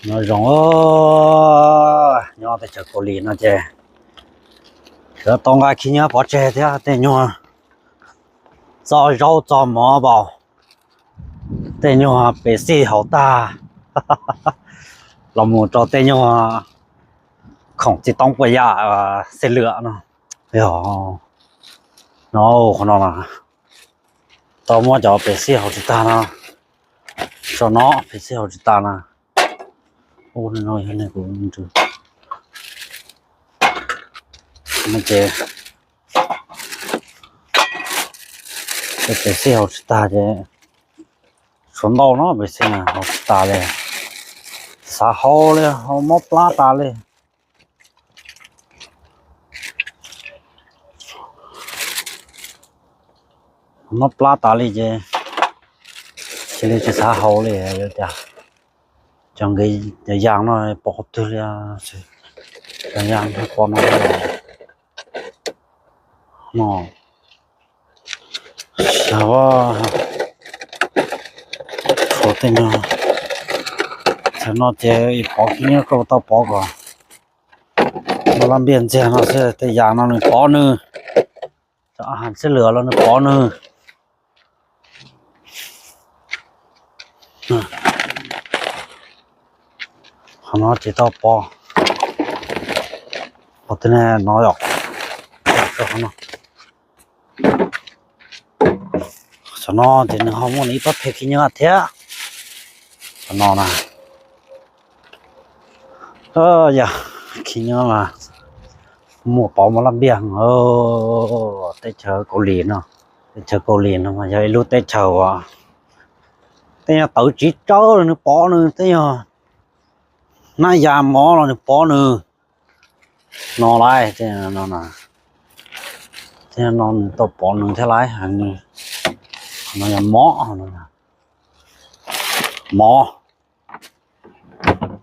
Nyob zoo, nyob teb chaws Kaus Lim no ces tseem tau nqa khib nyiab pov tseg thiab tej nyuag txoj zaub txoj mov npaum, tej nyuag pes xij haus tag los mus rau tej nyuag khoom txiv toob puas yam xej lwam no. Yog no, qhov no tau muab cov pes xij haus tsis tag no, tso no pes xij haus tsis tag na. Ub, no yog kuv ces pes xij haus tsis tag ces tshuav ntau no pes xij haus tsis tas li, xav haus li, haus mob plab tas li. Mob plab tas li ces cia li tsis xav haus li, yuav cas cov nqe cov yas no pov qhov twg li, cov yas pov no no. Tshuav tej no, thaum no ces pov khib nyiab koj tau pov kom no laj npiaj ntxiag no xwb, tej yas no nws pov nws, cov a has xib lwm los nws pov nws. Qhov no ces tau pov, pov tej no yom. Qhov no ces nws ho muaj nws ib pab phem khib nyiab thiab. Qhov no na, yog khib nyiab mas muaj pov muaj laj npiaj. Teb chaws Kaus Lim no, teb chaws Kaus Lim no mas yog ib lub teb chaws uas tej nyuag tawv tsiv tsawb los nws pov nws, tej nyuag hnab yas mov los nws pov nws no lawm. Tej no nws tau pov nws thiab lawm. No yog mov, mov,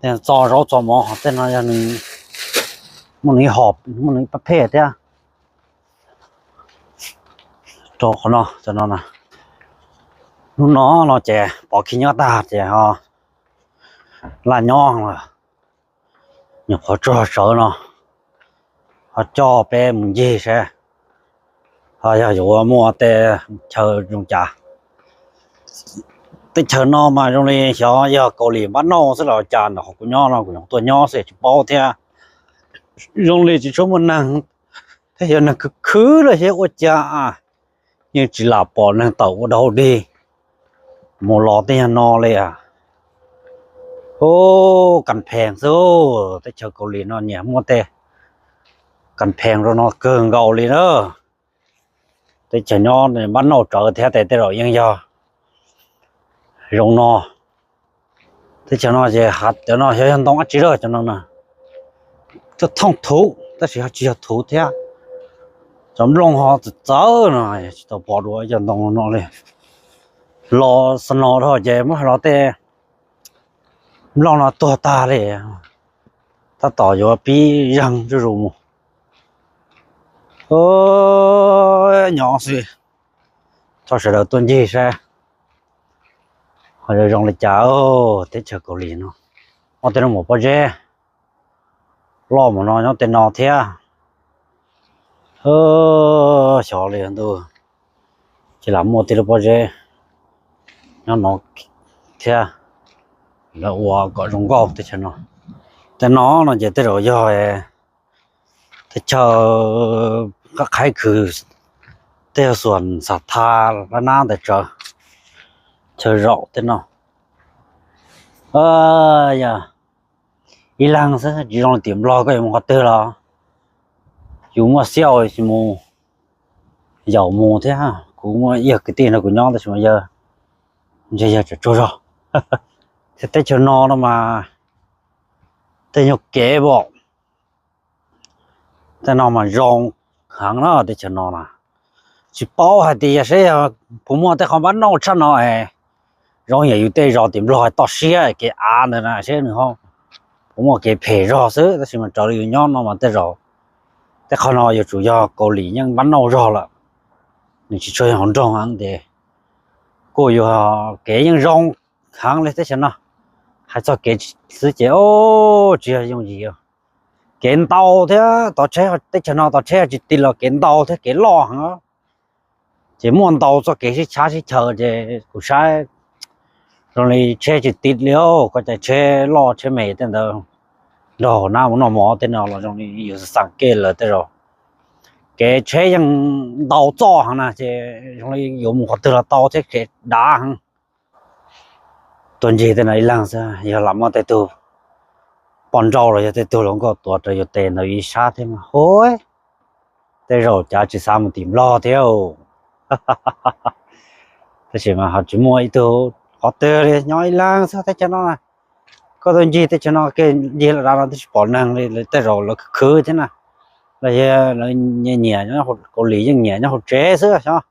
tej txoj zaub txoj mov, tej no yog nws muaj nws ib hom, muaj nws ib pab phem thiab. Rau qhov no, cov no na, hnub no no ces pov khib nyiab tag ces ho laj nyob lawm, nyuam qhuav tsuag sawv no ho coj peb mus ncig seb ho yog yuav muaj tej chaw zoo cas. Teb chaws no mas zoo li xyov yog Kaus Lim npab nauj xwb los cas, ntawm qhov kuv nyob no kuv nyuam qhuav tuaj nyob xwb tsis paub thiab. Zoo li tsis tshua muaj neeg thiab, yog neeg khwv khwv los xyov ua cas yeej tsis lam pom neeg tawm ua dog ua dig mus los tej nyuag no li. Ub, kas phees xwb, teb chaws Kaus Lim no nyiam muaj tej kas phees rau no kawg nkaus li na. Teb chaws nyob npab nauj tsawv thiab tes tej zaum yeej yog zoo no. Teb chaws no ces cov no xyov yog ntoo dab tsi lawm, cov no na, cov thooj thuv tab sis ho tsis yog thuv thiab. Cov nplooj ho txawv txawv no, tsis tau pom dua cov ntoo no li. Los xo no dhau ces muab hais los tej nplooj no tuag tag li, tab tom yuav pib zeeg zuj zus mus. Nyob xwb, txhob sawv daws tuaj ncig saib ho zoo li cas. Teb chaws Kaus Lim no muaj tej no mus pob zeb loj mus no nyob tej no thiab. Xyov li ntuj, ces lam muaj tej lub pob zeb nyob no thiab, lawv ua kom zoo nkauj teb chaws no. Tej no no ces tej zaum yog teb chaws qab qhaib khwv, tej yog xuas xa tha lab nab ntawd tsawv, chaw zaum tej no. Yog ib leeg xwb tsis zoo li tim Nplog koj yuav mus qhov twg los yus muaj xiab tsis mus, yaum mus thiab. Kuv muaj ib yawg kwv tij nrog kuv nyob tab sis mas yawg ntshe yawg tseem tsaug zog. Thiab teb chaws no no mas tej nyuag kev pom tej no mas zoo heev na, teb chaws no na. Tsis paub hais tias saib yog puas muaj tej qhov npab nauj tshaj no es zoo yam yus tej zos tim Nplog toj siab kev av ntawd na, saib nws ho puas muaj kev phem zog xwb. Tab sis mas raws li yus nyob no mas tej zaum tej qhov no yuav tsum yog Kaus Lim yeej npab nauj zog lawm, nws tsis tshua yog hauv nroog heev ces kuj yuav kev yeej zoo heev li teb chaws no. Hais txog kev xwb ces tsis yog yooj yim, kev ntau thiab, teb chaws no tau tsheb tsis ti los kev ntau thiab kev loj heev. Ces muaj ntau txoj kev sib tshab sib chaw ces kuv saib zoo li tsheb tsis ti li, koj cais tsheb loj tsheb me tej ntawd nrog nab mus noj mov tej no los zoo li yus xav kev lawm tej zaum. Kev tsheb yeej ntau txoj heev na ces zoo li yuav mus qhov twg los tau thiab kev dav heev. Tuaj ncig tej no ib leeg xwb, yog lam muaj tej tug poj nrauj los yog tej tug hluas nkauj tuav rau yus tes ntawd ib sab thiab mas hu, tej zaum cav tsis xav mus tim Nplog thiab. Tab sis mas ho tsis muaj ib tug qhov twg li, nyob ib leeg xwb teb chaws no na. Koj tuaj ncig teb chaws no, ncig lawm dav no twb tsis pom neeg li, tej zaum lawv khwv khwv thiab na. Los yog lawv nyiam nyiam, Kaus Lim yeej nyiam nyob hauv tsev xwb xyov.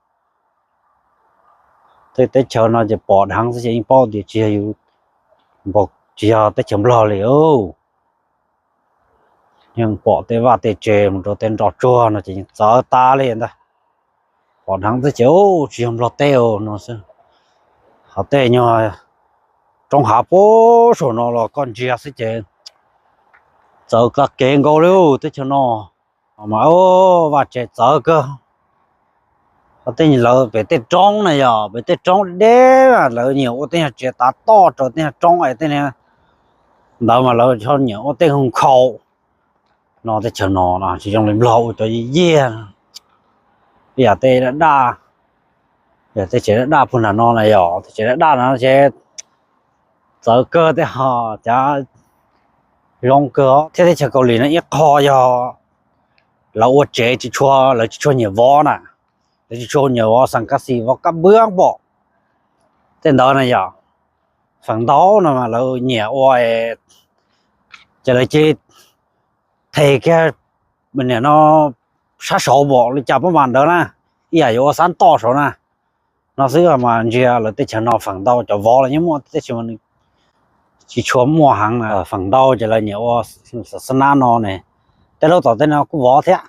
Tej teb chaws no ces pom dheev xwb ces yeej paub tias tsis yog yus, tsis yog teb chaws Nplog li. Yeej pom tej vaj tej tsev mus rau tej nroj tsuag no ces yeej txawv tas li ntag. Pom dheev xwb ces tsis yog Nplog teb no xwb. Ho tej nyuag roob hav puag saum no los koj ntsia xwb ces txawv tag kev nkaus li teb chaws no. Mas vaj tsev txawv kawg. Tej lawv pem tej roob na yog pem tej roob deb, lawv nyiam ua tej nyuag tsev tav toj rau tej nyuag roob es tej ntawd mas lawv nyiam ua tej hoos khaum no. Teb chaws no tsis zoo li Nplog ua cov yiag, ib yam tej daj daj, tej tsev daj daj puag nram no na yog tej tsev daj daj no ces txawv kawg tej ho cav zoo kawg thiab. Teb chaws Kaus Lim no ib qho yog lawv ua tsev tsis tshua, lawv tsis tshua nyiam vov na, lawv tsis tshua nyiam vov xas kas xis vov kab npwb pom tej ntawd na yog. Feem ntau no mas lawv nyiam ua, ces lawv cia li them kiag niam no sab saud pom li cas pab mas ntawd na, ib yam yuav ua xab toj saud na. No xwb mas ntsia lawv teb chaws no feem ntau cov vov los yeej muaj tab sis mas nws tsis tshua muaj heev. Feem ntau ces lawv nyiam ua xab nab no ne, tej lub tom tej no kuj vov thiab,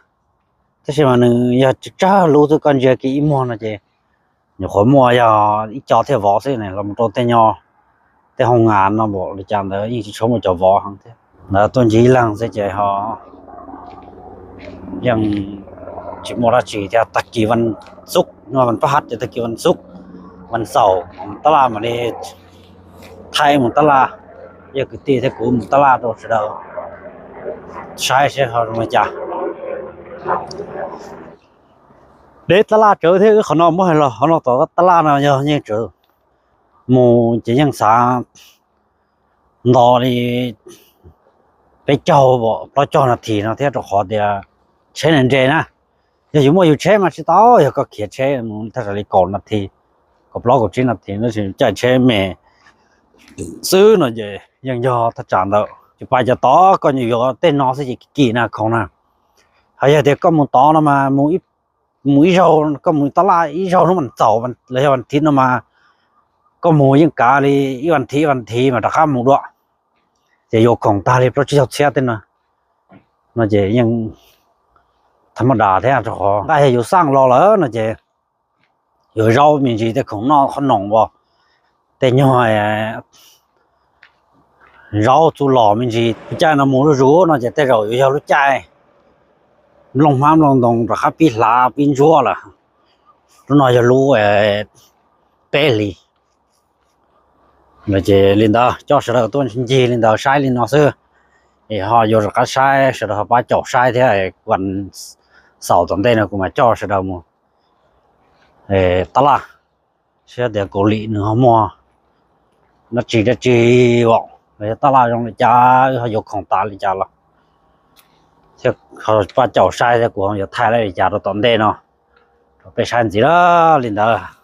tab sis mas nws yog tsawg lub xwb, koj ntsia kiag ib muag no ces nyuam qhuav muaj yog ib co thiaj vov xwb ne, los rau tej nyo tej hoo nas no npaum li cas ntawd yeej tsis tshua muaj cov vov heev thiab. Ntawd tuaj ncig ib leeg xwb ces ho yeej tsis muaj dab tsi thiab. Tag kis vas xuj, vas pab hav ces tag kis vas xuj, vas xaum tab laj mam li thaij mus tab laj, yog kwv tij thiab kuv mus tab laj rau sawv daws saib seb ho zoo li cas. Deb tab laj tsawv thiab, wb qhov no muab hais los qhov no tom tab laj no yog yeej tsawv, mus ces yeej xav nto li peb caug plaub caug nas this no thiab rau qhov tias tsheb nres nres na. Yog yus muaj yus tsheb mas tsis tau, yog koj khiav tsheb mus thaj tsam li kaum nas this, kaum plaub kaum tsib nas this, tab sis caij tsheb me xwb no ces yeej yog thaj tsam ntawd. Ces pais cov tod koj yuav tej no xwb ces kim na khoom na. Ho yog tias koj mus tod no mas mus ib zaug, koj mus tab laj ib zaug hnub vas xaum los yog vas thiv no mas koj mus yeej kav li ib vas thiv ib vas thiv mas rov qab mus dua, ces yuav khoom tag li plaub tsib caug txhiab tej no. No ces yeej thas mas das thiab, rau qhov nqaij yog yus xaj los lawm no ces yuav zaub me ntsis, tej khoom noj qhob noom as, tej nyuag zaub txuj lom me ntsis. Lub caij no mus zuj zus no ces tej zaum yuav yog lub caij nplooj hmab nplooj ntoo rov qab pib hlav pib ntsuab lawm. Lub no yog lub peb hlis. Ces li ntawd coj sawv daws tuaj ncig li ntawd saib li no xwb, es ho yuav rov qab saib sawv daws ho pab caum saib thiab. Vas xaum tom ntej no kuv mam coj sawv daws mus tab laj, saib tias Kaus Lim nws ho muaj dab tsi dab tsi os, los yog tab laj zoo li cas, wb ho yuav khoom tas li cas los thiab, ho pab caum saib thiab kuv ho yuav thaij li cas rau tom ntej no rau peb saib ntxiv li ntawd.